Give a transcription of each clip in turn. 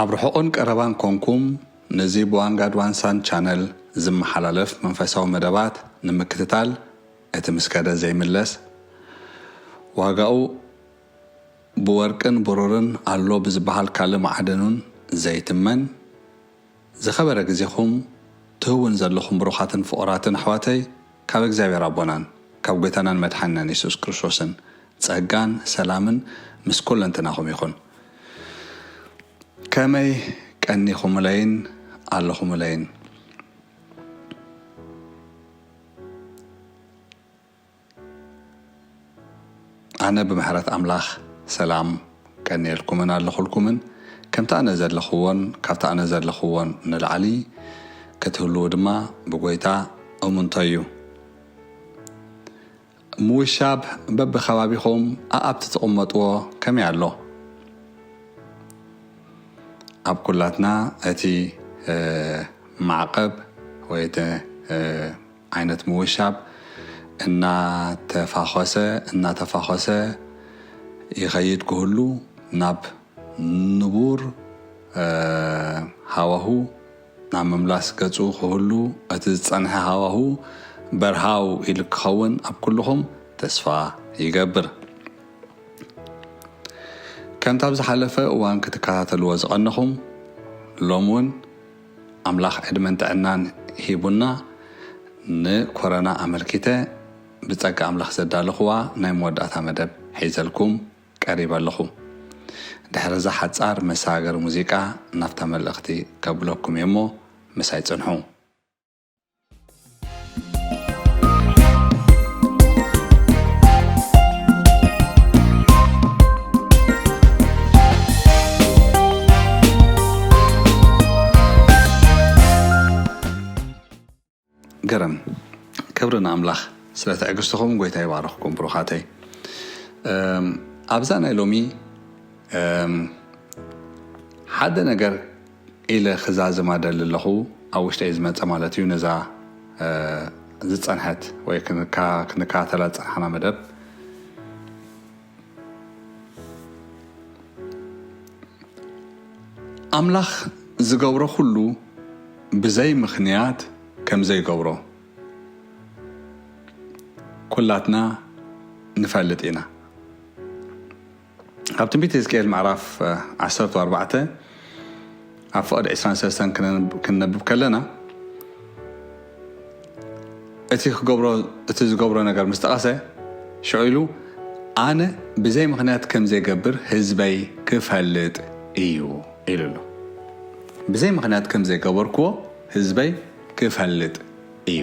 ኣብ ርሑቕን ቀረባን ኮንኩም ነዚ ብዋንጋድ ዋንሳን ቻነል ዝመሓላለፍ መንፈሳዊ መደባት ንምክትታል እቲ ምስ ከደ ዘይምለስ ዋጋኡ ብወርቅን ብሩርን ኣሎ ብዝበሃል ካልእ ማዕድኑን ዘይትመን ዝኸበረ ግዜኹም ትህውን ዘለኹም ብሩኻትን ፍቑራትን ኣሕዋተይ ካብ እግዚኣብሔር ኣቦናን ካብ ጐይታናን መድሓኒናን የሱስ ክርስቶስን ጸጋን ሰላምን ምስ ኩለንትናኹም ይኹን። ከመይ ቀኒኹምለይን ኣለኹምለይን? ኣነ ብምሕረት ኣምላኽ ሰላም ቀንየልኩምን ኣለኹልኩምን። ከምቲ ኣነ ዘለኽዎን ካብቲ ኣነ ዘለኽዎን ንላዕሊ ክትህልዉ ድማ ብጎይታ እሙንቶ እዩ። ምውሻብ በብኸባቢኹም ኣኣብቲ ትቕመጥዎ ከመይ ኣሎ? ኣብ ኩላትና እቲ፣ እ፣ ማዕቐብ ወይ እቲ፣ እ፣ ዓይነት ምውሻብ እናተፋኾሰ፣ እናተፋኾሰ ይኸይድ ክህሉ ናብ ንቡር፣ እ፣ ሃዋሁ ናብ ምምላስ ገጹ ክህሉ እቲ ዝጸንሐ ሃዋሁ በርሃው ኢሉ ክኸውን ኣብ ኩልኹም ተስፋ ይገብር። ከምቲ ኣብ ዝሓለፈ እዋን ክትከታተልዎ ዝቐነኹም፣ ሎም እውን ኣምላኽ ዕድመን ጥዕናን ሂቡና ንኮረና ኣመልኪተ ብጸጋ ኣምላኽ ዘዳለኽዋ ናይ መወዳእታ መደብ ሒዘልኩም ቀሪበ ኣለኹ። ድሕሪ እዛ ሓጻር መሰጋገሪ ሙዚቃ ናብታ መልእኽቲ ከብለኩም እየ እሞ ምሳይ ጽንሑ። ገረም። ክብሪ ንኣምላኽ ስለ ትዕግስትኹም፣ ጎይታ ይባርኽኩም ብሩኻተይ። እም፣ ኣብዛ ናይ ሎሚ፣ እም፣ ሓደ ነገር ኢለ ክዛዝማ ደሊ ኣለኹ፣ ኣብ ውሽጠይ ዝመጸ ማለት እዩ፣ ነዛ፣ እ፣ ዝጸንሐት ወይ ክንካ-፣ ክንከታተላ ዝጸናሕና መደብ። ኣምላኽ ዝገብሮ ኩሉ ብዘይ ምኽንያት ከም ዘይገብሮ ኩላትና ንፈልጥ ኢና። ኣብ ትንቢት ሕዝቅኤል ምዕራፍ፣ እ፣ ዓሰርተ ኣርባዕተ ኣብ ፍቕዲ ዕስራን ሰለስተን ክነንብ-፣ ክንነብብ ከለና፣ እቲ ክገብሮ፣ እቲ ዝገብሮ ነገር ምስ ጠቐሰ፣ ሽዑ ኢሉ፣ "ኣነ ብዘይ ምኽንያት ከም ዘይገብር ህዝበይ ክፈልጥ እዩ" ኢሉ ኣሎ። ብዘይ ምኽንያት ከም ዘይገበርክዎ ህዝበይ ክፈልጥ እዩ።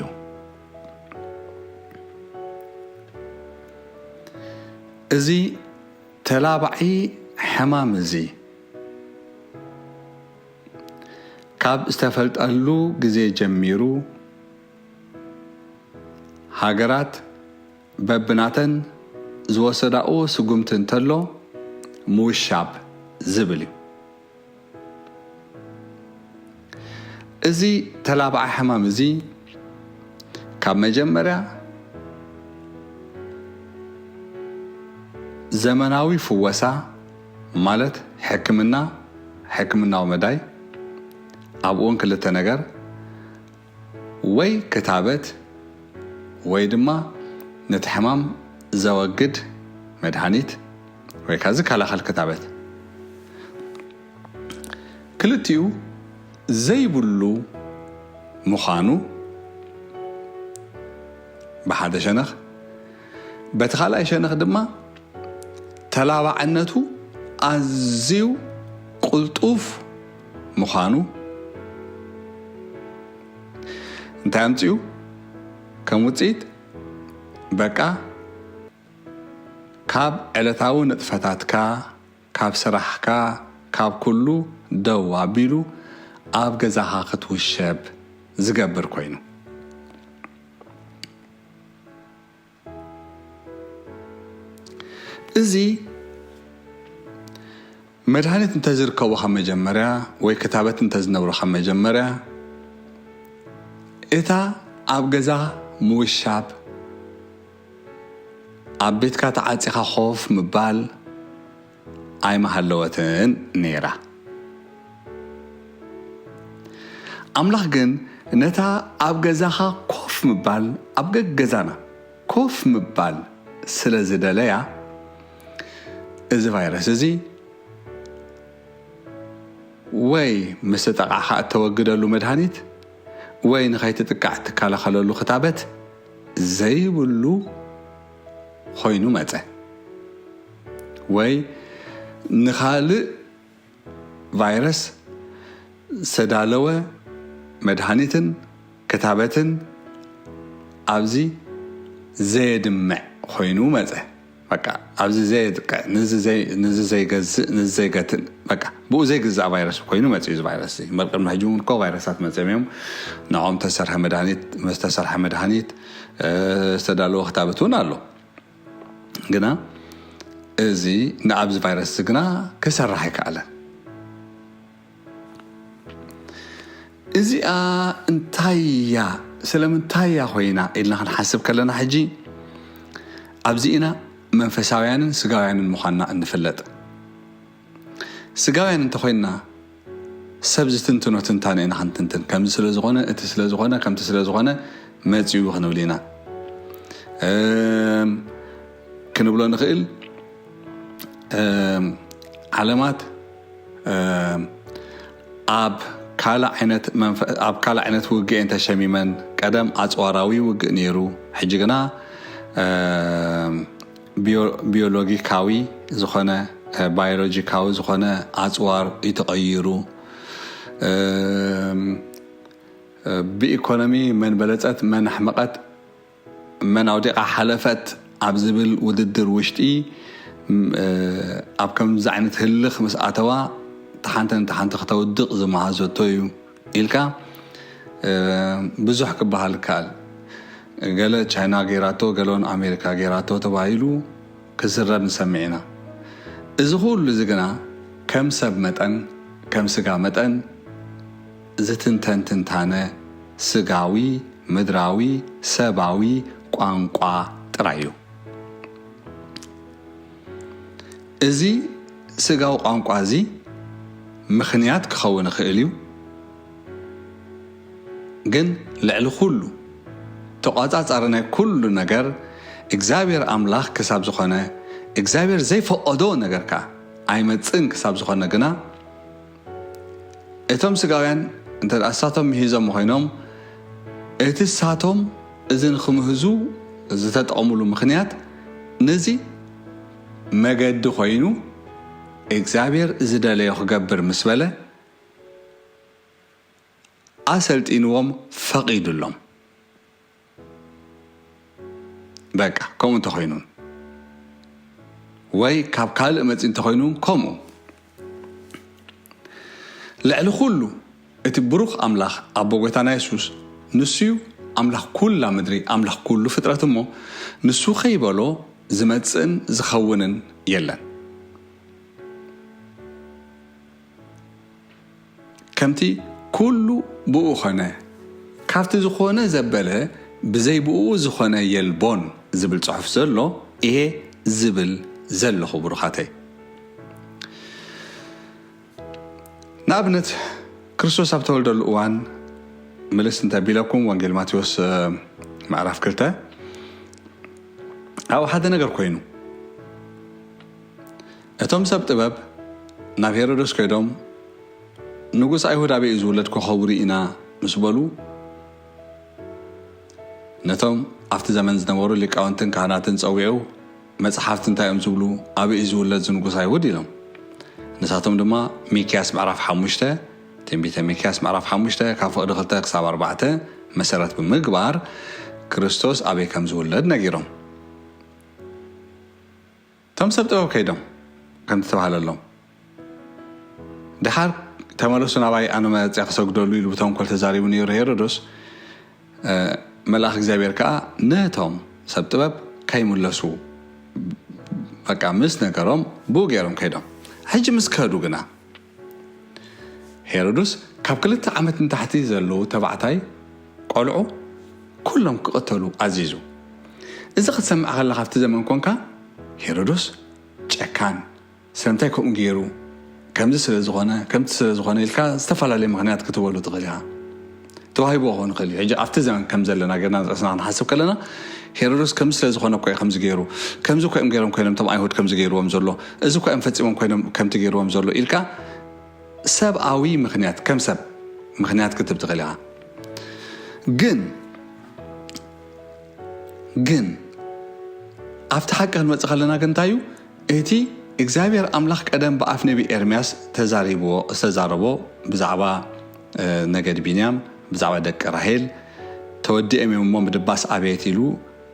እዚ ተላባዒ ሕማም እዚ ካብ ዝተፈልጠሉ ግዜ ጀሚሩ፣ ሃገራት በብናተን ዝወሰዳኦ ስጉምቲ እንተሎ ምውሻብ ዝብል እዩ። እዚ ተላባዒ ሕማም እዚ ካብ መጀመርያ ዘመናዊ ፍወሳ ማለት ሕክምና፣ ሕክምናዊ መዳይ፣ ኣብኡ እውን ክልተ ነገር፣ ወይ ክታበት ወይ ድማ ነቲ ሕማም ዘወግድ መድሃኒት ወይ ከዓ ዝከላኸል ክታበት፣ ክልቲኡ ዘይብሉ ምዃኑ ብሓደ ሸነኽ፣ በቲ ካልኣይ ሸነኽ ድማ ተላባዕነቱ ኣዝዩ ቅልጡፍ ምዃኑ እንታይ ኣምፅኡ? ከም ውፅኢት በቃ ካብ ዕለታዊ ንጥፈታትካ፣ ካብ ስራሕካ፣ ካብ ኩሉ ደው ኣቢሉ ኣብ ገዛኻ ክትውሸብ ዝገብር ኮይኑ። እዚ መድሃኒት እንተዝርከቦ ካብ መጀመርያ ወይ ክታበት እንተዝነብሮ ካብ መጀመርያ፣ እታ ኣብ ገዛ ምውሻብ፣ ኣብ ቤትካ ተዓጺኻ ኮፍ ምባል ኣይምሃለወትን ነይራ። ኣምላኽ ግን ነታ ኣብ ገዛኻ ኮፍ ምባል፣ ኣብ ገገዛና ኮፍ ምባል ስለ ዝደለያ፣ እዚ ቫይረስ እዚ ወይ ምስ ተጠቓዕኻ እተወግደሉ መድሃኒት ወይ ንኸይትጥቃዕ እትከላኸለሉ ክታበት ዘይብሉ ኮይኑ መጸ። ወይ ንኻልእ ቫይረስ ዝተዳለወ መድሃኒትን ክታበትን ኣብዚ ዘየድምዕ ኮይኑ መጸ። በቃ ኣብዚ ዘየጥቅዕ፣ ንዚ ዘይ-፣ ንዚ ዘይገዝእ፣ ንዚ ዘይገትእ፣ በቃ ብኡ ዘይግዛእ ቫይረስ ኮይኑ መጽኡ። እዚ ቫይረስ እዚ እምበር ቅድሚ ሕጂ እውን እኮ ቫይረሳት መጽኦም እዮም። ንዕኦም ተሰርሐ መድሃኒት፣ ዝተሰርሐ መድሃኒት፣ እ፣ ዝተዳለወ ክታበት እውን ኣሎ። ግና እዚ ንኣብዚ ቫይረስ እዚ ግና ክሰርሕ ኣይከኣለን። እዚኣ እንታይ እያ? ስለምንታይ እያ ኮይና? ኢልና ክንሓስብ ከለና ሕጂ ኣብዚ ኢና መንፈሳውያንን ስጋውያንን ምዃንና እንፍለጥ። ስጋውያን እንተኮይንና ሰብ ዝትንትኖ ትንታነ ኢና ክንትንትን። ከምዚ ስለ ዝኾነ፣ እቲ ስለ ዝኾነ፣ ከምቲ ስለ ዝኾነ መጺኡ ክንብል ኢና። እም፣ ክንብሎ ንኽእል፣ እም፣ ዓለማት፣ እም፣ ኣብ ካልእ ዓይነት መንፈ-፣ ኣብ ካልእ ዓይነት ውግእ እየን ተሸሚመን። ቀደም ኣጽዋራዊ ውግእ ነይሩ፣ ሕጂ ግና፣ እም፣ ቢዮ-፣ ቢዮሎጊካዊ ዝኾነ፣ እ፣ ባዮሎጂካዊ ዝኾነ ኣጽዋር እዩ ተቐይሩ። እም፣ እ፣ ብኢኮኖሚ መን በለጸት፣ መን ኣሕመቐት፣ መን ኣውዲቓ ሓለፈት ኣብ ዝብል ውድድር ውሽጢ፣ ም-፣ እ፣ ኣብ ከምዚ ዓይነት ህልኽ ምስ ኣተዋ፣ እታ ሓንቲ ነታ ሓንቲ ክተውድቕ ዝመሃዘቶ እዩ ኢልካ፣ እ፣ ብዙሕ ክበሃል ይከኣል። ገለ ቻይና ገይራቶ፣ ገለውን ኣሜሪካ ገይራቶ ተባሂሉ ክዝረብ ንሰምዕ ኢና። እዚ ኩሉ እዚ ግና ከም ሰብ መጠን፣ ከም ስጋ መጠን ዝትንተን ትንታነ ስጋዊ፣ ምድራዊ፣ ሰባዊ ቋንቋ ጥራይ እዩ። እዚ ስጋዊ ቋንቋ እዚ ምኽንያት ክኸውን ይኽእል እዩ፣ ግን ልዕሊ ኩሉ ተቋጻጻሪ ናይ ኩሉ ነገር እግዚኣብሔር ኣምላኽ ክሳብ ዝኾነ፣ እግዚኣብሔር ዘይፈቐዶ ነገር ከኣ ኣይመጽእን ክሳብ ዝኾነ ግና፣ እቶም ስጋውያን እንተ ደኣ እሳቶም ምሂዞም ኮይኖም፣ እቲ እሳቶም እዚ ንኽምህዙ ዝተጠቐሙሉ ምኽንያት፣ ነዚ መገዲ ኮይኑ እግዚኣብሔር ዝደለዮ ክገብር ምስ በለ፣ ኣሰልጢንዎም ፈቒዱሎም። በቃ፣ ከምኡ እንተኾይኑ፣ ወይ ካብ ካልእ መጺኡ እንተኾይኑ፣ ከምኡ። ልዕሊ ኩሉ፣ እቲ ብሩኽ ኣምላኽ፣ ኣቦ ጐይታና የሱስ፣ ንሱ እዩ ኣምላኽ ኩላ ምድሪ፣ ኣምላኽ ኩሉ ፍጥረት እሞ፣ ንሱ ከይበሎ ዝመጽእን ዝኸውንን የለን። ከምቲ ኩሉ ብኡ ኾነ፣ ካብቲ ዝኾነ ዘበለ ብዘይ ብኡ ዝኾነ የልቦን ዝብል ጽሑፍ ዘሎ፣ እየ ዝብል ዘለኹ፣ ብሩኻተይ። ንኣብነት፣ ክርስቶስ ኣብ ተወልደሉ እዋን፣ ምልስ እንተ ቢለኩም፣ ወንጌል ማቴዎስ፣ እ፣ ምዕራፍ ክልተ፣ ኣብኡ ሓደ ነገር ኮይኑ፣ እቶም ሰብ ጥበብ ናብ ሄሮዶስ ከይዶም፣ "ንጉስ ኣይሁድ ኣበይ እዩ ዝውለድ? ኮኸቡ ርኢና" ምስ በሉ፣ ነቶም ኣብቲ ዘመን ዝነበሩ ሊቃውንትን ካህናትን ጸዊዑ፣ "መጽሓፍቲ እንታይ እዮም ዝብሉ? ኣበይ እዩ ዝውለድ እዚ ንጉስ ኣይሁድ?" ኢሎም። ንሳቶም ድማ ሚክያስ ምዕራፍ ሓሙሽተ፣ ትንቢተ ሚክያስ ምዕራፍ ሓሙሽተ ካብ ፍቕዲ ክልተ ክሳብ ኣርባዕተ መሰረት ብምግባር፣ ክርስቶስ ኣበይ ከም ዝውለድ ነጊሮም። እቶም ሰብ ጥበብ ከይዶም፣ ከምቲ ተባህለሎም፣ ድሓር "ተመለሱ ናባይ፣ ኣነ መጺኣ ክሰግደሉ" ኢሉ ብተንኮል ተዛሪቡ ነይሩ ሄሮዶስ። እ፣ መልኣኽ እግዚኣብሔር ከኣ ነቶም ሰብ ጥበብ ከይምለሱ፣ በቃ፣ ምስ ነገሮም፣ ብኡ ገይሮም ከይዶም። ሕጂ ምስ ከዱ ግና፣ ሄሮድስ ካብ ክልተ ዓመት ንታሕቲ ዘለዉ ተባዕታይ ቆልዑ ኩሎም ክቕተሉ ኣዚዙ። እዚ ክትሰምዕ ከለኻ፣ ኣብቲ ዘመን ኮንካ፣ "ሄሮድስ ጨካን፣ ስለምንታይ ከምኡ ገይሩ? ከምዚ ስለ ዝኾነ፣ ከምቲ ስለ ዝኾነ" ኢልካ ዝተፈላለየ ምኽንያት ክትበሉ ትኽእል ኢኻ። ተዋሂብዎ ክኸውን ይኽእል እዩ። ሕጂ ኣብቲ ዘመን ከም ዘለና ጌርና ንርእስና ክንሓስብ ከለና፣ ሄሮድስ ከምዚ ስለ ዝኾነ እኮ እዩ ከምዚ ገይሩ፣ ከምዚ እኮ እዮም ገይሮም ኮይኖም እቶም ኣይሁድ ከምዚ ገይርዎም ዘሎ፣ እዚ እኮ እዮም ፈጺሞም ኮይኖም ከምቲ ገይርዎም ዘሎ ኢልካ ሰብኣዊ ምኽንያት፣ ከም ሰብ ምኽንያት ክትብ ትኽእል ኢኻ። ግን ግን ኣብቲ ሓቂ ክንመጽእ ከለና ግን እንታይ እዩ? እቲ እግዚኣብሔር ኣምላኽ ቀደም ብኣፍ ነቢ ኤርምያስ ተዛሪብዎ፣ ዝተዛረቦ ብዛዕባ ነገድ ቢንያም፣ ብዛዕባ ደቂ ራሄል፣ ተወዲኦም እዮም እሞ ምድባስ ኣቤት ኢሉ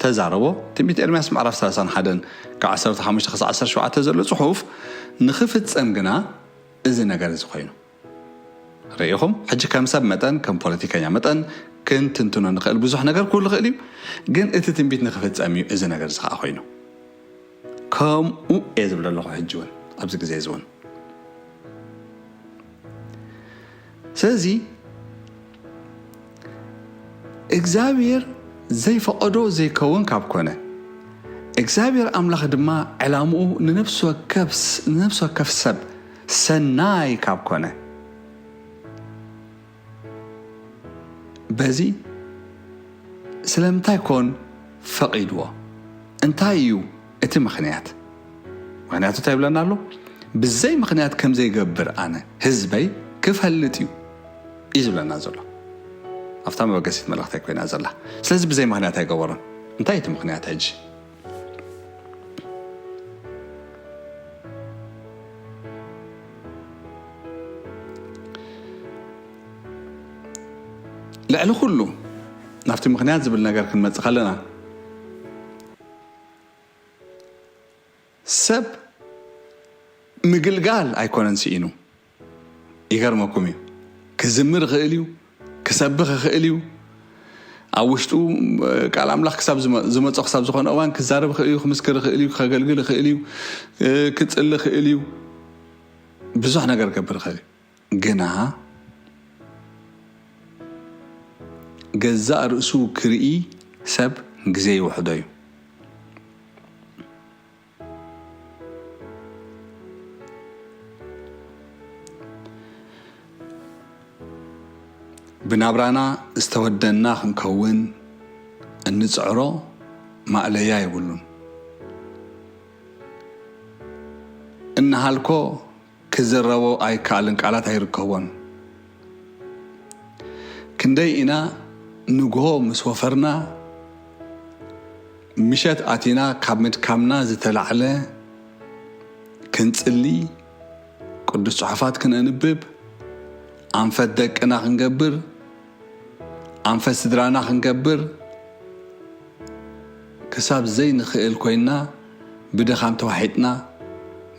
ተዛረቦ። ትንቢት ኤርምያስ ምዕራፍ ሰላሳን ሓደን ካብ ዓሰርተ ሓሙሽተ ክሳብ ዓሰርተ ሸውዓተ ዘሎ ጽሑፍ ንኽፍጸም ግና እዚ ነገር እዚ ኮይኑ ርኢኹም። ሕጂ ከም ሰብ መጠን፣ ከም ፖለቲከኛ መጠን ክንትንትኖ ንኽእል ብዙሕ ነገር ክህሉ ይኽእል እዩ። ግን እቲ ትንቢት ንኽፍጸም እዩ እዚ ነገር እዚ ከዓ ኮይኑ። ከምኡ እየ ዝብል ኣለኹ ሕጂ እውን ኣብዚ ግዜ እዚ እውን። ስለዚ እግዚኣብሔር ዘይፈቐዶ ዘይከውን ካብ ኮነ፣ እግዚኣብሔር ኣምላኽ ድማ ዕላምኡ ንነፍሲ ወከፍ ስ-፣ ንነፍሲ ወከፍ ሰብ ሰናይ ካብ ኮነ፣ በዚ ስለምንታይ ኮን ፈቒድዎ? እንታይ እዩ እቲ ምኽንያት? ምኽንያቱ እንታይ ይብለና ኣሎ? ብዘይ ምኽንያት ከም ዘይገብር ኣነ ህዝበይ ክፈልጥ እዩ እዩ ዝብለና ዘሎ። ኣብታ መበገሲት መልእኽቲ ኮይና ዘላ። ስለዚ ብዘይ ምኽንያት ኣይገበሮን። እንታይ እቲ ምኽንያት ሕጂ? ልዕሊ ኩሉ ናብቲ ምኽንያት ዝብል ነገር ክንመጽእ ከለና፣ ሰብ ምግልጋል ኣይኮነን ስኢኑ። ይገርመኩም እዩ። ክዝምር ይኽእል እዩ፣ ክሰብኽ ይኽእል እዩ። ኣብ ውሽጡ፣ እ፣ ቃል ኣምላኽ ክሳብ ዝመ-፣ ዝመጾ ክሳብ ዝኾነ እዋን ክዛረብ ይኽእል እዩ፣ ክምስክር ይኽእል እዩ፣ ከገልግል ይኽእል እዩ፣ እ፣ ክጽሊ ይኽእል እዩ። ብዙሕ ነገር ክገብር ይኽእል እዩ። ግና ገዛእ ርእሱ ክርኢ ሰብ ግዜ ይውሕዶ እዩ። ብናብራና ዝተወደና ክንከውን እንጽዕሮ ማእለያ የብሉን። እናሃልኮ ክዝረቦ ኣይከኣልን፣ ቃላት ኣይርከቦን። ክንደይ ኢና ንግሆ ምስ ወፈርና፣ ምሸት ኣቲና ካብ ምድካምና ዝተላዕለ ክንጽሊ፣ ቅዱስ ጽሑፋት ክነንብብ፣ ኣንፈት ደቅና ክንገብር፣ ኣንፈት ስድራና ክንገብር ክሳብ ዘይንኽእል ኮይንና፣ ብድኻም ተዋሒጥና፣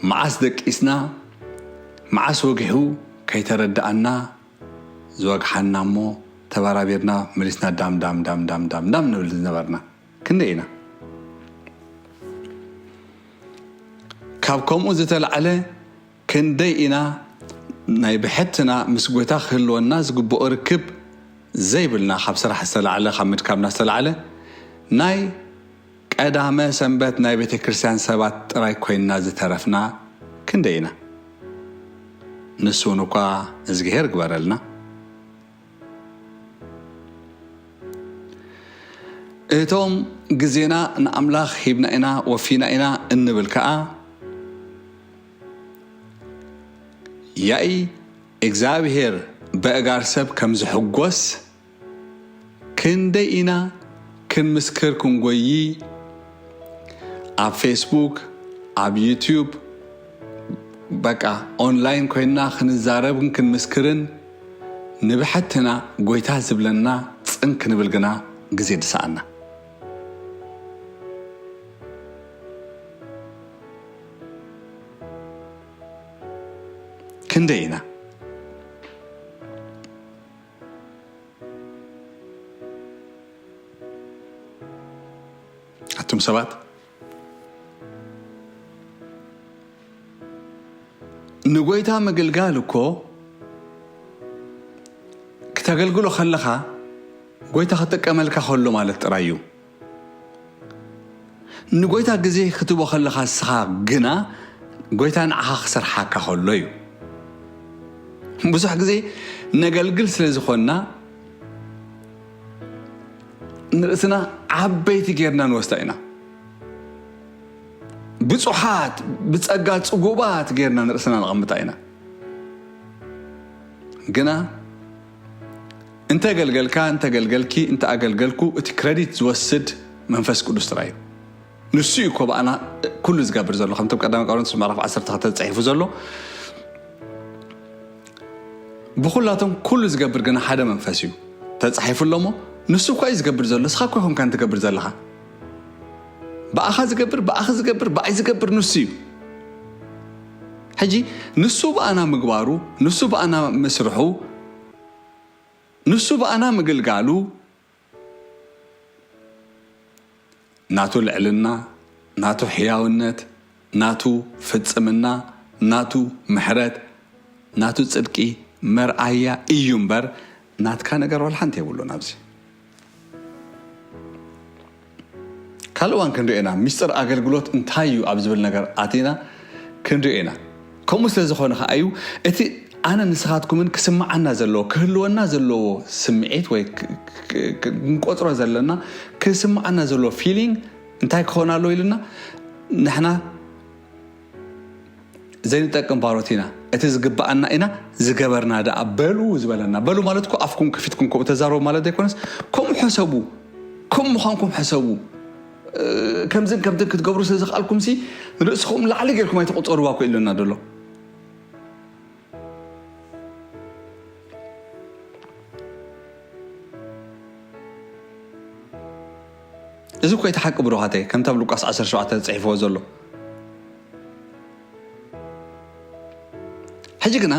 መዓስ ደቂስና፣ መዓስ ወጊሑ ከይተረድኣና ዝወግሓና እሞ ተበራቢርና መሊስና ዳም ዳም ዳም ዳም ዳም ዳም ንብል ዝነበርና ክንደይ ኢና? ካብ ከምኡ ዝተላዕለ ክንደይ ኢና ናይ ብሕትና ምስ ጎይታ ክህልወና ዝግብኦ ርክብ ዘይብልና፣ ካብ ስራሕ ዝተላዕለ፣ ካብ ምድካምና ዝተላዕለ ናይ ቀዳመ ሰንበት ናይ ቤተ ክርስቲያን ሰባት ጥራይ ኮይንና ዝተረፍና ክንደይ ኢና? ንሱ እውን እኳ እዝግሄር ግበረልና። እቶም ግዜና ንኣምላኽ ሂብና ኢና፣ ወፊና ኢና እንብል ከኣ፣ ያኢ እግዚኣብሔር በእጋር ሰብ ከም ዝሕጎስ ክንደይ ኢና ክንምስክር ክንጎዪ፣ ኣብ ፌስቡክ፣ ኣብ ዩትዩብ፣ በቃ ኦንላይን ኮይንና ክንዛረብን ክንምስክርን ንብሕትና ጎይታ ዝብለና ጽን ክንብል ግና ግዜ ድሰኣና። ክንደይ ኢና? ኣቱም ሰባት፣ ንጎይታ ምግልጋል እኮ ክተገልግሎ ከለኻ ጎይታ ክጥቀመልካ ከሎ ማለት ጥራይ እዩ። ንጎይታ ግዜ ክትቦ ከለኻ ንስኻ ግና ጎይታ ንዓኻ ክሰርሓካ ከሎ እዩ። ብዙሕ ግዜ ነገልግል ስለ ዝኾንና ንርእስና ዓበይቲ ጌርና ንወስዳ ኢና። ብፁሓት፣ ብጸጋ ጽጉባት ጌርና ንርእስና ነቐምጣ ኢና። ግና እንተ ገልገልካ፣ እንተ ገልገልኪ፣ እንተ ኣገልገልኩ፣ እቲ ክረዲት ዝወስድ መንፈስ ቅዱስ ጥራይ እዩ። ንሱ እዩ እኮ ብኣና ኩሉ ዝገብር ዘሎ። ከምቶም ቀዳማይ ቆሮንቶስ ምዕራፍ ዓሰርተ ክልተ ተጻሒፉ ዘሎ፣ ብኹላቶም ኩሉ ዝገብር ግና ሓደ መንፈስ እዩ። ተጻሒፉ ኣሎ እሞ፣ ንሱ እኳ እዩ ዝገብር ዘሎ፣ ንስኻ እኳ ይኮንካን ትገብር ዘለኻ። ብኣኻ ዝገብር፣ ብኣኺ ዝገብር፣ ብኣይ ዝገብር ንሱ እዩ። ሕጂ ንሱ ብኣና ምግባሩ፣ ንሱ ብኣና ምስርሑ፣ ንሱ ብኣና ምግልጋሉ፣ ናቱ ልዕልና፣ ናቱ ሕያውነት፣ ናቱ ፍጽምና፣ ናቱ ምሕረት፣ ናቱ ጽድቂ መርኣያ እዩ እምበር፣ ናትካ ነገር ዋላ ሓንቲ የብሉን ኣብዚ። ካልእ እዋን ክንሪኦ ኢና። ሚስጥር ኣገልግሎት እንታይ እዩ ኣብ ዝብል ነገር ኣቲና ክንሪኦ ኢና። ከምኡ ስለ ዝኾነ ከኣ እዩ እቲ ኣነ ንስኻትኩምን ክስምዓና ዘለዎ፣ ክህልወና ዘለዎ ስምዒት ወይ ክ-፣ ክ-፣ ክ-፣ ክንቆጽሮ ዘለና ክስምዓና ዘለዎ ፊሊንግ እንታይ ክኾን ኣለዎ ኢሉና፣ ንሕና ዘይንጠቅም ባሮት ኢና፣ እቲ ዝግብኣና ኢና ዝገበርና ደኣ በሉ ዝበለና። በሉ ማለት እኮ ኣፍኩም ከፊትኩም ከምኡ ተዛረቡ ማለት ዘይኮነስ፣ ከምኡ ሕሰቡ፣ ከምኡ ምዃንኩም ሕሰቡ። እ፣ ከምዝን ከምዝን ክትገብሩ ስለ ዝኸኣልኩም ሲ ንርእስኹም ላዕሊ ጌርኩም ኣይትቑጸርዋ እኮ ኢሉና ዘሎ። እዚ እኮ እቲ ሓቂ ብሩኻተይ፣ ከምቲ ኣብ ሉቃስ ዓሰርተ ሸውዓተ ተጻሒፍዎ ዘሎ። ሕጂ ግና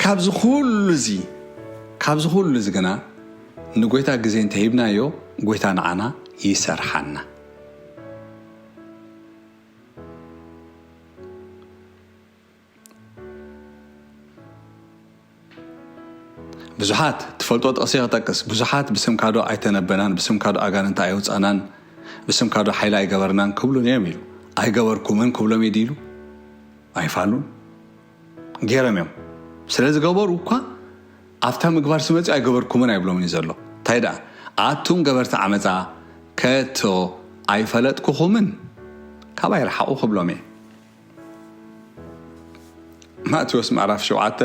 ካብዚ ኩሉ እዚ፣ ካብዚ ኩሉ እዚ ግና ንጎይታ ግዜ እንተሂብናዮ፣ ጎይታ ንዓና ይሰርሓና። ብዙሓት ትፈልጦ ጥቕሲ ክጠቅስ፣ ብዙሓት ብስምካ ዶ ኣይተነበናን፣ ብስምካ ዶ ኣጋንንት ኣየውጻናን፣ ብስምካ ዶ ሓይሊ ኣይገበርናን ክብሉኒ እዮም ኢሉ። ኣይገበርኩምን ክብሎም እዩ ድዩ ኢሉ? ኣይፋሉን። ገይሮም እዮም። ስለ ዝገበሩ እኳ ኣብታ ምግባር ስመጺኡ ኣይገበርኩምን ኣይብሎምን እዩ ዘሎ። እንታይ ደኣ? ኣቱም ገበርቲ ዓመጻ ከቶ ኣይፈለጥኩኹምን፣ ካባይ ርሓቑ ክብሎም እየ። ማቴዎስ ምዕራፍ ሸውዓተ፣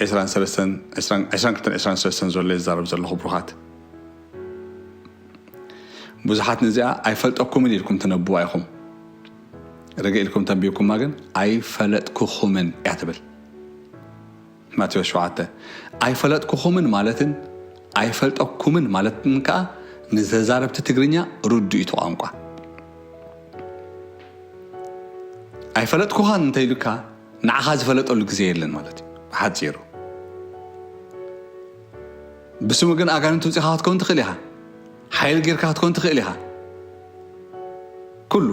ዕስራን ሰለስተን፣ ዕስራን፣ ዕስራን ክልተን ዕስራን ሰለስተን ዘሎ ይዛረብ ዘለኹ ብሩኻት። ብዙሓት ነዚኣ ኣይፈልጠኩምን ኢልኩም ትነብዋ ኢኹም። ርግእ ኢልኩም ተንቢብኩማ ግን ኣይፈለጥኩኹምን እያ ትብል። ማቴዎስ ሸውዓተ። ኣይፈለጥኩኹምን ማለትን ኣይፈልጠኩምን ማለትን ከኣ ንተዛረብቲ ትግርኛ ርዱእ እቲ ቋንቋ። ኣይፈለጥኩኻን እንተኢሉካ ንዓኻ ዝፈለጠሉ ግዜ የለን ማለት እዩ። ብሓጺሩ ብስሙ ግን ኣጋንንት ውጺኻ ክትከውን ትኽእል ኢኻ። ሓይሊ ጌርካ ክትከውን ትኽእል ኢኻ። ኩሉ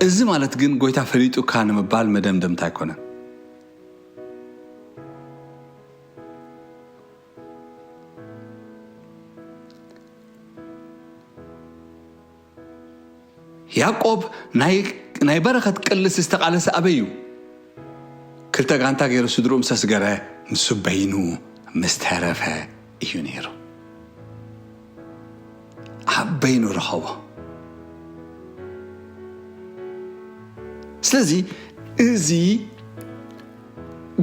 እዚ ማለት ግን ጎይታ ፈሊጡካ ንምባል መደምደምታ ኣይኮነን። ያዕቆብ ናይ፣ ናይ በረኸት ቅልስ ዝተቓለሰ ኣበይ እዩ? ክልተ ጋንታ ገይሩ ስድርኡ ምስ ኣስገረ ንሱ በይኑ ምስ ተረፈ እዩ ነይሩ። ኣብ በይኑ ረኸቦ። ስለዚ እዚ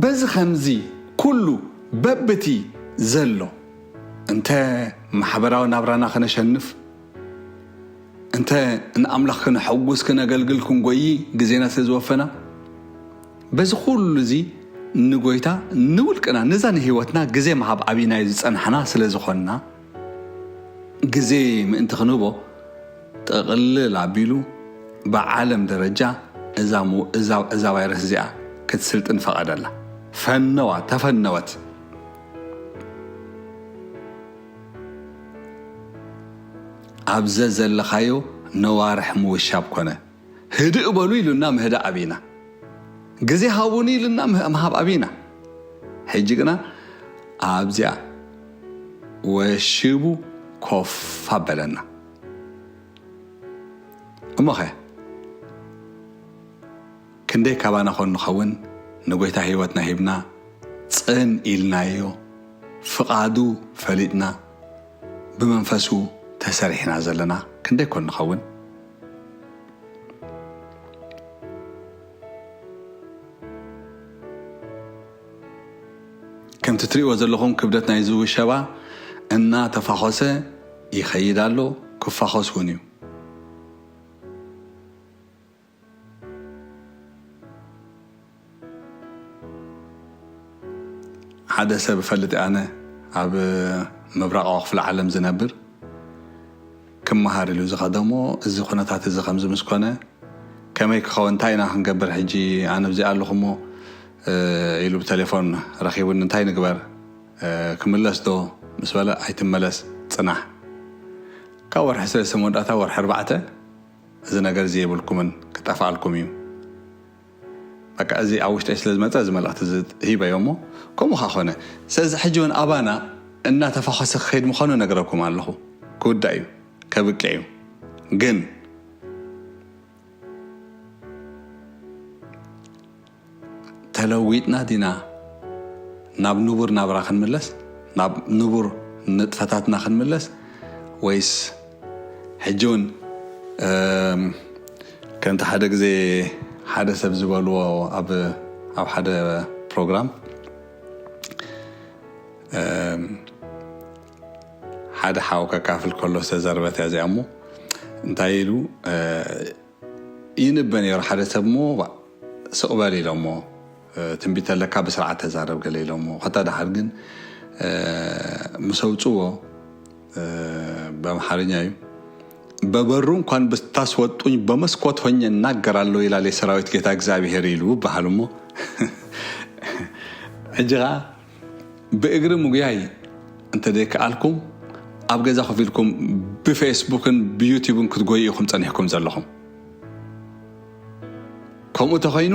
በዚ ኸምዚ ኩሉ በብቲ ዘሎ እንተ ማሕበራዊ ናብራና ከነሸንፍ፣ እንተ ንኣምላኽ ከነሐጉስ፣ ከነገልግል፣ ክንጎዪ ግዜና ስለ ዝወፈና፣ በዚ ኩሉ እዚ ንጎይታ ንውልቅና፣ ነዛ ንህይወትና ግዜ ምሃብ ኣብይና እዩ ዝጸናሕና ስለ ዝኾንና፣ ግዜ ምእንቲ ክንህቦ፣ ጥቕልል ኣቢሉ ብዓለም ደረጃ እዛ ሙ-፣ እዛ፣ እዛ ቫይረስ እዚኣ ክትስልጥን ፈቐደላ። ፈነዋ፣ ተፈነወት። ኣብ ዘዘለኻዮ ነዋርሕ ምውሻብ ኮነ። ህድእ በሉ ኢሉና ምህዳእ ኣብይና። ግዜ ሃቡኒ ኢሉና ምህ-፣ ምሃብ ኣብይና። ሕጂ ግና ኣብዚኣ ወሺቡ ኮፍ ኣበለና። እሞኸ ክንደይ ካባና ኾን ንኸውን ንጎይታ ህይወትና ሂብና ጽን ኢልናዮ፣ ፍቓዱ ፈሊጥና፣ ብመንፈሱ ተሰሪሕና ዘለና ክንደይ ኮን ንኸውን? ከምቲ ትሪእዎ ዘለኹም ክብደት ናይዚ ውሸባ እናተፋኾሰ ይኸይድ ኣሎ፣ ክፋኾስ እውን እዩ። ሓደ ሰብ እፈልጥ ኣነ ኣብ ምብራቓዊ ክፍለ ዓለም ዝነብር ክመሃር ኢሉ ዝኸደሞ እዚ ኩነታት እዚ ከምዚ ምስ ኮነ ከመይ ክኸውን እንታይ ኢና ክንገብር ሕጂ ኣነ ኣብዚ ኣለኹ እሞ ኢሉ ብቴሌፎን ረኺቡኒ እንታይ ንግበር ክምለስ ዶ ምስ በለ ኣይትመለስ ጽናሕ ካብ ወርሒ ሰለስተ መወዳእታ ወርሒ ኣርባዕተ እዚ ነገር እዚ የብልኩምን ክጠፍኣልኩም እዩ በቃ እዚ ኣብ ውሽጠይ ስለ ዝመፀ እዚ መልእክቲ እዚ ሂበዮ እሞ ከምኡ ከ ኮነ ስለዚ ሕጂ እውን ኣባና እናተፋኸሰ ክኸይድ ምዃኑ ነግረኩም ኣለኹ ክውዳእ እዩ ከብቅዕ እዩ ግን ተለዊጥና ዲና ናብ ንቡር ናብራ ክንምለስ ናብ ንቡር ንጥፈታትና ክንምለስ ወይስ ሕጂ እውን ከምቲ ሓደ ግዜ ሓደ ሰብ ዝበልዎ ኣብ ሓደ ፕሮግራም ሓደ ሓው ከካፍል ከሎ ዝተዘርበት እያ እዚኣ እሞ እንታይ ኢሉ ይንበ ነይሩ ሓደ ሰብ እሞ ስቕ በል ኢሎሞ ትንቢት ኣለካ ብስርዓት ተዛረብ ገለ ኢሎሞ ከታ ደሓር ግን ምስ ኣውፅዎ በኣምሓርኛ እዩ በበሩ እንኳን ብታስወጡኝ በመስኮት ሆኜ እናገራለሁ ይላል የሰራዊት ጌታ እግዚኣብሔር ኢሉ ይበሃል እሞ ሕጂ ከዓ ብእግሪ ምጉያይ እንተደይከኣልኩም ኣብ ገዛ ኮፍ ኢልኩም ብፌስቡክን ብዩቲብን ክትጎዩ ኢኹም ጸኒሕኩም ዘለኹም። ከምኡ ተኾይኑ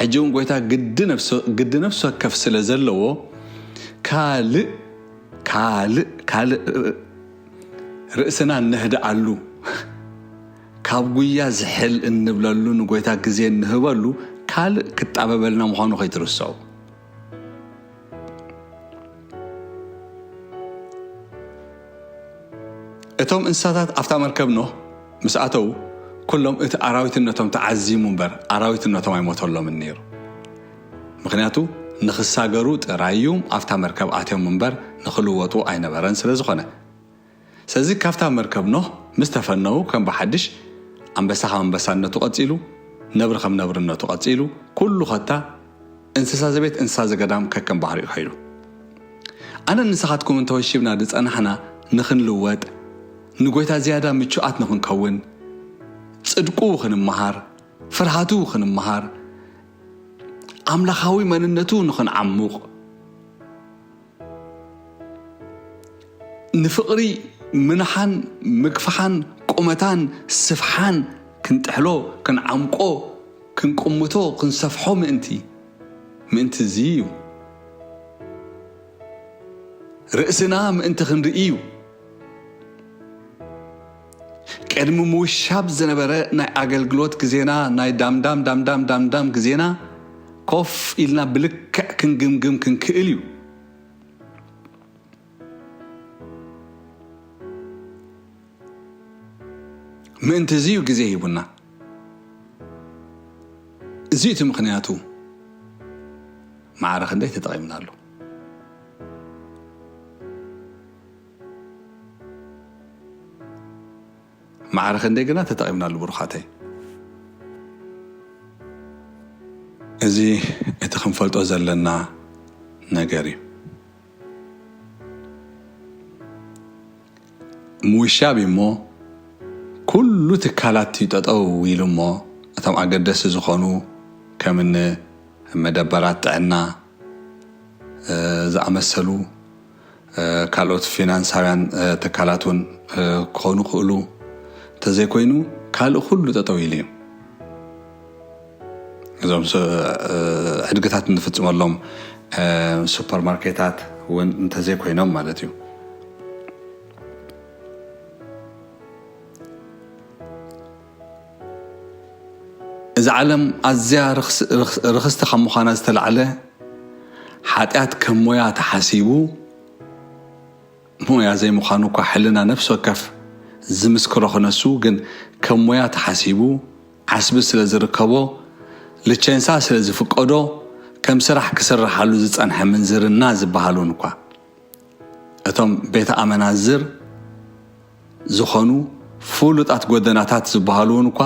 ሕጂ እውን ጎይታ ግዲ ነፍሲ ወከፍ ስለ ዘለዎ ካልእ ካልእ ካልእ ርእስና እነህድኣሉ ካብ ጉያ ዝሕል እንብለሉ ንጎይታ ግዜ እንህበሉ ካልእ ክጣበበልና ምዃኑ ከይትርስዑ። እቶም እንስሳታት ኣብታ መርከብ ኖህ ምስ ኣተዉ ኩሎም እቲ ኣራዊትነቶም ተዓዚሙ እምበር ኣራዊትነቶም ኣይሞተሎምን ነይሩ። ምኽንያቱ ንኽሳገሩ ጥራይ እዮም ኣብታ መርከብ ኣትዮም እምበር ንኽልወጡ ኣይነበረን ስለ ዝኾነ። ስለዚ ካብታ መርከብ ኖህ ምስ ተፈነዉ ከም ብሓድሽ ኣንበሳ ካብ ኣንበሳነቱ ቀጺሉ፣ ነብሪ ከም ነብርነቱ ቀጺሉ፣ ኩሉ ኸታ እንስሳ ዘቤት እንስሳ ዘገዳም ከከም ባህሪኡ ከይዱ። ኣነን ንስኻትኩምን ተወሺብና ዝጸናሕና ንኽንልወጥ፣ ንጎይታ ዝያዳ ምቹኣት ንኽንከውን፣ ጽድቁ ኽንመሃር፣ ፍርሃቱ ኽንመሃር፣ ኣምላኻዊ መንነቱ ንኽንዓሙቕ፣ ንፍቕሪ ምንሓን ምግፋሓን ቁመታን ስፍሓን ክንጥሕሎ ክንዓምቆ ክንቁምቶ ክንሰፍሖ ምእንቲ ምእንቲ እዚ እዩ ርእስና ምእንቲ ክንርኢ እዩ ቅድሚ ምውሻብ ዝነበረ ናይ ኣገልግሎት ግዜና ናይ ዳምዳም ዳምዳም ዳምዳም ግዜና ኮፍ ኢልና ብልክዕ ክንግምግም ክንክእል እዩ ምእንቲ እዚ እዩ ግዜ ሂቡና እዚ እቲ ምኽንያቱ ማዕረ ክንደይ ተጠቒምናሉ ማዕረ ክንደይ ግና ተጠቒምናሉ ብሩኻተይ እዚ እቲ ክንፈልጦ ዘለና ነገር እዩ ምውሻብ እሞ ኩሉ ትካላት እዩ ጠጠው ኢሉ እሞ እቶም ኣገደስቲ ዝኾኑ ከምኒ መደበራት ጥዕና ዝኣመሰሉ ካልኦት ፊናንሳውያን ትካላት እውን ክኾኑ ክእሉ እንተዘይኮይኑ ካልእ ኩሉ ጠጠው ኢሉ እዩ እዞም ሕድግታት እንፍፅመሎም ሱፐርማርኬታት እውን እንተዘይኮይኖም ማለት እዩ እዛ ዓለም ኣዝያ ርኽስቲ ካብ ምዃና ዝተላዕለ ሓጢኣት ከም ሞያ ተሓሲቡ ሞያ ዘይምዃኑ እኳ ሕልና ነፍሲ ወከፍ ዝምስክሮ ክነሱ ግን ከም ሞያ ተሓሲቡ ዓስቢ ስለ ዝርከቦ ልቸንሳ ስለ ዝፍቀዶ ከም ስራሕ ክስርሓሉ ዝጸንሐ ምንዝርና ዝበሃል እውን እኳ እቶም ቤተ ኣመናዝር ዝኾኑ ፍሉጣት ጎደናታት ዝበሃሉ እውን እኳ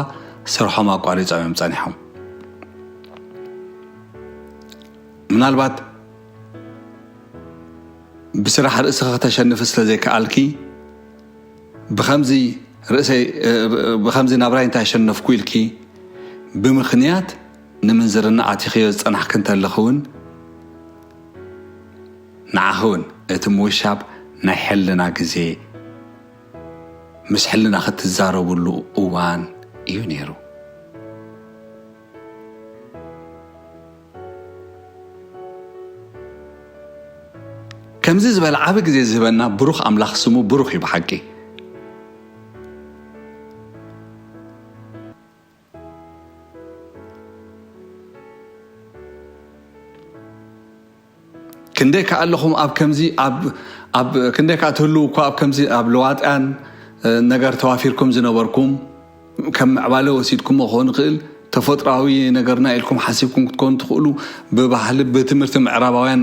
ስርሖም ኣቋሪጾም እዮም ጸኒሖም። ምናልባት ብስራሕ ርእስኻ ከተሸንፍ ስለ ዘይከኣልኪ ብኸምዚ ርእሰይ ብኸምዚ ናብራይ እንታይ ሸነፍኩ ኢልኪ ብምኽንያት ንምንዝርና ኣቲኽዮ ዝጸናሕኪ እንተለኺ እውን ንዓኺ እውን እቲ ምውሻብ ናይ ሕልና ግዜ ምስ ሕልና ክትዛረብሉ እዋን እዩ ነይሩ። ከምዚ ዝበለ ዓቢ ግዜ ዝህበና ብሩኽ ኣምላኽ ስሙ ብሩኽ እዩ ብሓቂ። ክንደይ ከኣ ኣለኹም ኣብ ከምዚ ኣብ ኣብ ክንደይ ከኣ ትህልው እኳ ኣብ ከምዚ ኣብ ለዋጥያን ነገር ተዋፊርኩም ዝነበርኩም ከም ምዕባለ ወሲድኩሞ ክኸውን ይኽእል። ተፈጥራዊ ነገርና ኢልኩም ሓሲብኩም ክትኮኑ ትኽእሉ። ብባህሊ ብትምህርቲ ምዕራባውያን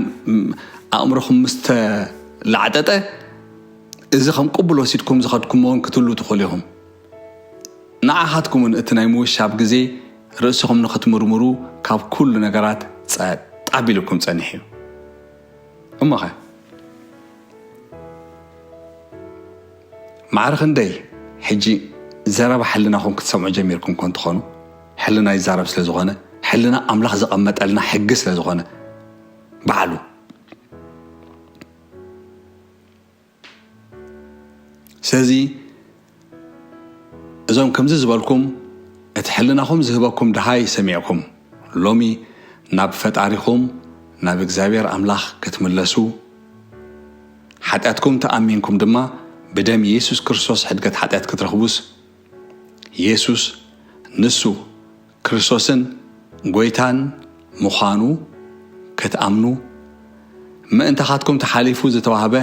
ኣእምሮኹም ምስ ተላዕጠጠ እዚ ከም ቅቡል ወሲድኩም ዝኸድኩሞ እውን ክትህሉ ትኽእሉ ኢኹም። ንዓኻትኩም እውን እቲ ናይ ምውሻብ ግዜ ርእስኹም ንኽትምርምሩ ካብ ኩሉ ነገራት ጸጥ ኣቢልኩም ጸኒሑ እዩ። እሞኸ ማዕረ ክንደይ ሕጂ ዘረባ ሕልናኹም ክትሰምዑ ጀሚርኩም ኮን ትኾኑ? ሕልና ይዛረብ ስለ ዝኾነ፣ ሕልና ኣምላኽ ዘቐመጠልና ሕጊ ስለ ዝኾነ ባዕሉ። ስለዚ እዞም ከምዚ ዝበልኩም እቲ ሕልናኹም ዝህበኩም ድሃይ ሰሚዕኩም ሎሚ ናብ ፈጣሪኹም ናብ እግዚኣብሔር ኣምላኽ ክትምለሱ ሓጢኣትኩም ተኣሚንኩም ድማ ብደም የሱስ ክርስቶስ ሕድገት ሓጢኣት ክትረኽቡስ የሱስ ንሱ ክርስቶስን ጎይታን ምዃኑ ክትኣምኑ ምእንታኻትኩም ተሓሊፉ ዝተዋህበ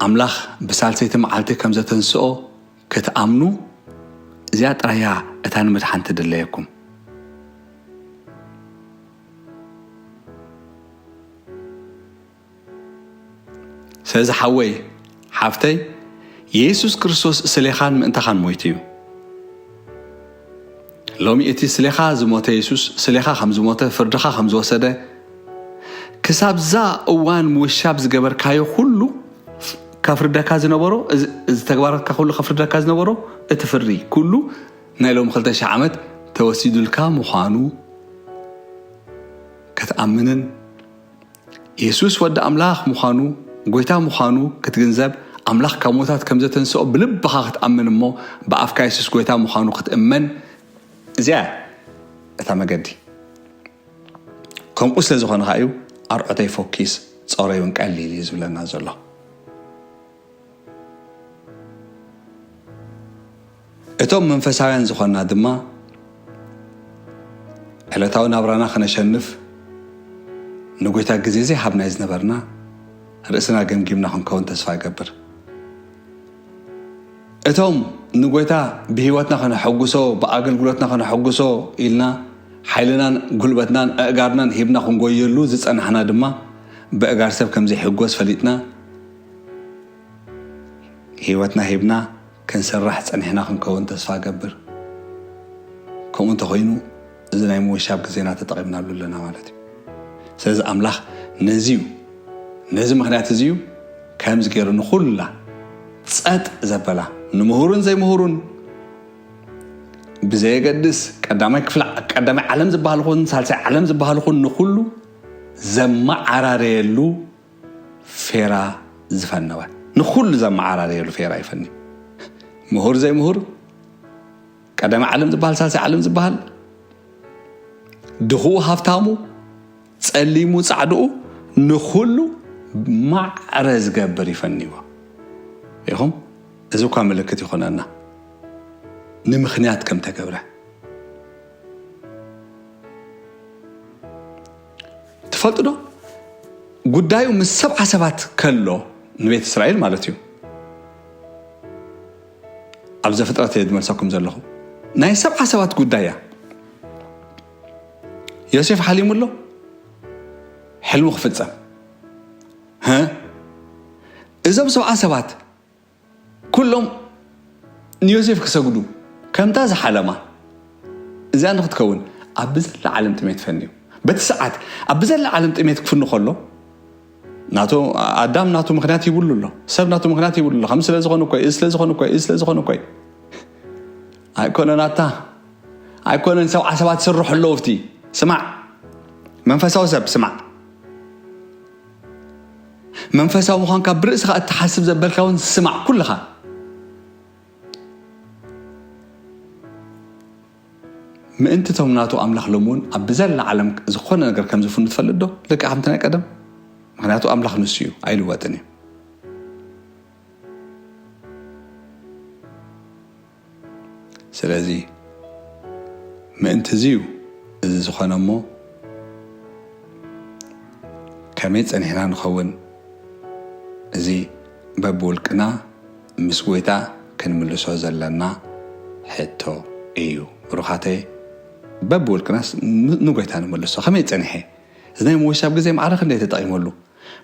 ኣምላኽ ብሳልሰይቲ መዓልቲ ከም ዘተንስኦ ክትኣምኑ እዚኣ ጥራያ እታ ንምድሓን ትድለየኩም። ስለዚ ሓወይ ሓፍተይ የሱስ ክርስቶስ ስሌኻን ምእንታኻን ሞይቱ እዩ። ሎሚ እቲ ስሌኻ ዝሞተ የሱስ ስሌኻ ከም ዝሞተ ፍርድኻ ከም ዝወሰደ ክሳብዛ እዋን ምውሻብ ዝገበርካዮ ኩሉ ከፍርደካ ዝነበሮ እዚ ተግባራትካ ኩሉ ከፍርደካ ዝነበሮ እቲ ፍርዲ ኩሉ ናይ ሎሚ ክልተ ሽሕ ዓመት ተወሲዱልካ ምዃኑ ክትኣምንን የሱስ ወዲ ኣምላኽ ምዃኑ ጎይታ ምዃኑ ክትግንዘብ ኣምላኽ ካብ ሞታት ከም ዘተንስኦ ብልብኻ ክትኣምን እሞ ብኣፍካ የሱስ ጎይታ ምዃኑ ክትእመን እዚኣ እታ መገዲ። ከምኡ ስለ ዝኾነ ከኣ እዩ ኣርዖተይ ፎኪስ ጸረዩን ቀሊል እዩ ዝብለና ዘሎ። እቶም መንፈሳውያን ዝኾንና ድማ ዕለታዊ ናብራና ክነሸንፍ ንጎይታ ግዜ ዘይሃብናይ ዝነበርና ርእስና ገምጊምና ክንከውን ተስፋ እገብር። እቶም ንጎይታ ብህይወትና ከነሐጉሶ ብኣገልግሎትና ከነሐጉሶ ኢልና ሓይልናን ጉልበትናን ኣእጋርናን ሂብና ክንጎየሉ ዝጸናሕና ድማ ብእጋር ሰብ ከም ዘይሕጎስ ፈሊጥና ህይወትና ሂብና ክንስራሕ ጸኒሕና ክንከውን ተስፋ እገብር። ከምኡ እንተኾይኑ እዚ ናይ ምውሻብ ግዜና ተጠቒምናሉ ኣለና ማለት እዩ። ስለዚ ኣምላኽ ነዚ እዩ ነዚ ምኽንያት እዚ እዩ ከምዚ ገይሩ ንኹላ ጸጥ ዘበላ ንምሁሩን ዘይምሁሩን ብዘየገድስ ቀዳማይ ክፍለ ቀዳማይ ዓለም ዝበሃል ኹን ሳልሳይ ዓለም ዝበሃል ኹን ንኹሉ ዘመዓራረየሉ ፌራ ዝፈነወ ንኹሉ ዘመዓራረየሉ ፌራ ይፈኒ። ምሁር ዘይምሁር ቀዳማይ ዓለም ዝበሃል ሳልሳይ ዓለም ዝበሃል ድኹኡ ሃብታሙ ጸሊሙ ጻዕድኡ ንኹሉ ማዕረ ዝገብር ይፈንይዎ ኢኹም። እዚ እኳ ምልክት ይኾነና ንምኽንያት ከም ተገብረ ትፈልጡ ዶ? ጉዳዩ ምስ ሰብዓ ሰባት ከሎ ንቤት እስራኤል ማለት እዩ። ኣብ ዘፍጥረት እየ ዝመልሰኩም ዘለኹ። ናይ ሰብዓ ሰባት ጉዳይ እያ። ዮሴፍ ሓሊሙ ኣሎ፣ ሕልሙ ክፍጸም። ህ? እዞም ሰብዓ ሰባት ኩሎም ንዮሴፍ ክሰግዱ፣ ከምታ ዝሓለማ እዚኣ ንክትከውን ኣብ ብዘላ ዓለም ጥሜት ፈንዩ። በቲ ሰዓት ኣብ ብዘላ ዓለም ጥሜት ክፍኑ ከሎ፣ ናቱ ኣዳም ናቱ ምክንያት ይብሉ ኣሎ፣ ሰብ ናቱ ምክንያት ይብሉ ኣሎ። ከም ስለ ዝኾኑ እኮ እዩ፣ ስለ ዝኾኑ እኮ እዩ፣ ስለ ዝኾኑ እኮ እዩ። ኣይኮነ ናታ ኣይኮነን። ሰብዓ ሰባት ስርሑ ኣለዉ። ኣብቲ ስማዕ፣ መንፈሳዊ ሰብ ስማዕ። መንፈሳዊ ምዃንካ ብርእስኻ እትሓስብ ዘበልካ እውን ስማዕ። ኩልኻ ምእንቲ እቶም ናቱ ኣምላኽ ሎም እውን ኣብ ብዘላ ዓለም ዝኾነ ነገር ከም ዝፍኑ ትፈልጥ ዶ? ልክዕ ከምቲ ናይ ቀደም። ምክንያቱ ኣምላኽ ንሱ እዩ፣ ኣይልወጥን እዩ። ስለዚ ምእንቲ እዚ እዩ እዚ ዝኾነ እሞ፣ ከመይ ጸኒሕና ንኸውን? እዚ በብውልቅና ምስ ጎይታ ክንምልሶ ዘለና ሕቶ እዩ። ብሩኻተይ፣ በብውልቅናስ ን-፣ ንጎይታ ንምልሶ። ከመይ ጸኒሐ? እዚ ናይ ምውሻብ ግዜ ማዕረ ክንደይ ተጠቒመሉ?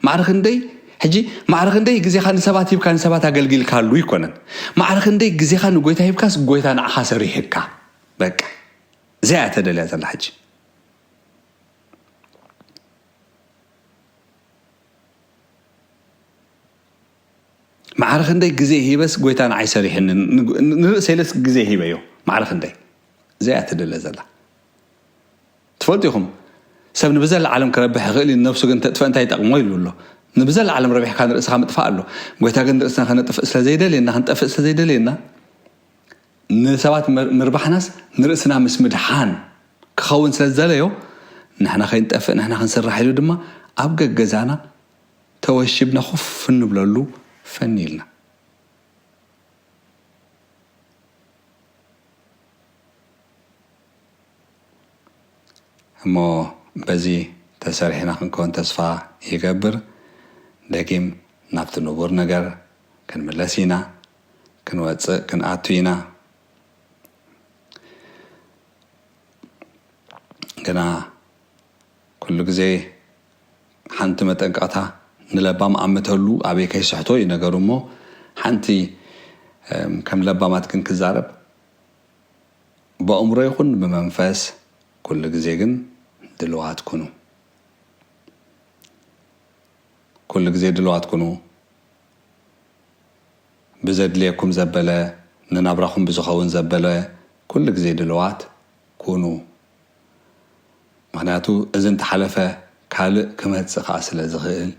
ማዕረ ክንደይ፣ ሕጂ ማዕረ ክንደይ ግዜኻ ንሰባት ሂብካ ንሰባት ኣገልጊልካሉ ይኮነን። ማዕረ ክንደይ ግዜኻ ንጎይታ ሂብካስ ጎይታ ንዓኻ ሰሪሕካ። በቃ። እዚኣ እያ ተደልያ ዘላ ሕጂ። ማዕረ ክንደይ ግዜ ሂበስ ጎይታ ንዓይ ሰሪሕኒ፣ ን-፣ ንርእሰይ ኢለስ ግዜ ሂበዮ። ማዕረ ክንደይ። እዚኣ እያ ተደልያ ዘላ። ትፈልጡ ኢኹም፣ ሰብ ንብዘላ ዓለም ክረብሕ ይኽእል እዩ፣ ነብሱ ግን ተጥፍእ እንታይ ይጠቕሞ ይብሉ ኣሎ። ንብዘላ ዓለም ረቢሕካ ንርእስኻ ምጥፋእ ኣሎ። ጎይታ ግን ንርእስና ከነጥፍእ ስለ ዘይደልየና፣ ክንጠፍእ ስለ ዘይደልየና፣ ንሰባት ምር-፣ ምርባሕናስ ንርእስና ምስ ምድሓን ክኸውን ስለ ዝደለዮ፣ ንሕና ከይንጠፍእ፣ ንሕና ክንስራሕ ኢሉ ድማ ኣብ ገገዛና ተወሺብና ኮፍ እንብለሉ ፈኒ ኢልና። እሞ በዚ ተሰሪሕና ክንከውን ተስፋ ይገብር። ደጊም ናብቲ ንቡር ነገር ክንምለስ ኢና፣ ክንወጽእ ክንኣቱ ኢና። ግና ኩሉ ግዜ ሓንቲ መጠንቀቕታ ንለባም ኣምተሉ ኣበይ ከይስሕቶ እዩ ነገሩ። እሞ ሓንቲ፣ እም፣ ከም ለባማት ግን ክዛረብ፣ ብኣእምሮ ይኹን ብመንፈስ ኩሉ ግዜ ግን ድልዋት ኩኑ። ኩሉ ግዜ ድልዋት ኩኑ። ብዘድልየኩም ዘበለ፣ ንናብራኹም ብዝኸውን ዘበለ ኩሉ ግዜ ድልዋት ኩኑ። ምኽንያቱ እዚ እንተሓለፈ ካልእ ክመጽእ ከኣ ስለ ዝኽእል፣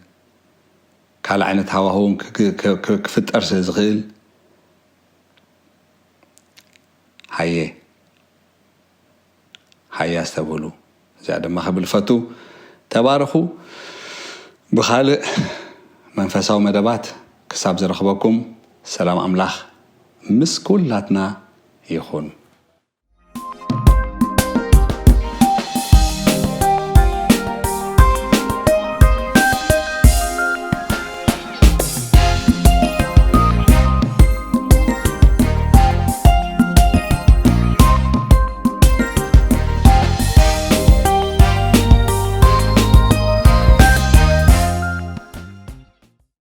ካልእ ዓይነት ሃዋህውን ክ-፣ ክ-፣ ክ-፣ ክ-፣ ክፍጠር ስለ ዝኽእል፣ ሃየ፣ ሃያ ኣስተብህሉ። እዚኣ ድማ ክብል ፈቱ። ተባረኹ። ብኻልእ መንፈሳዊ መደባት ክሳብ ዝረኽበኩም፣ ሰላም ኣምላኽ ምስ ኩላትና ይኹን።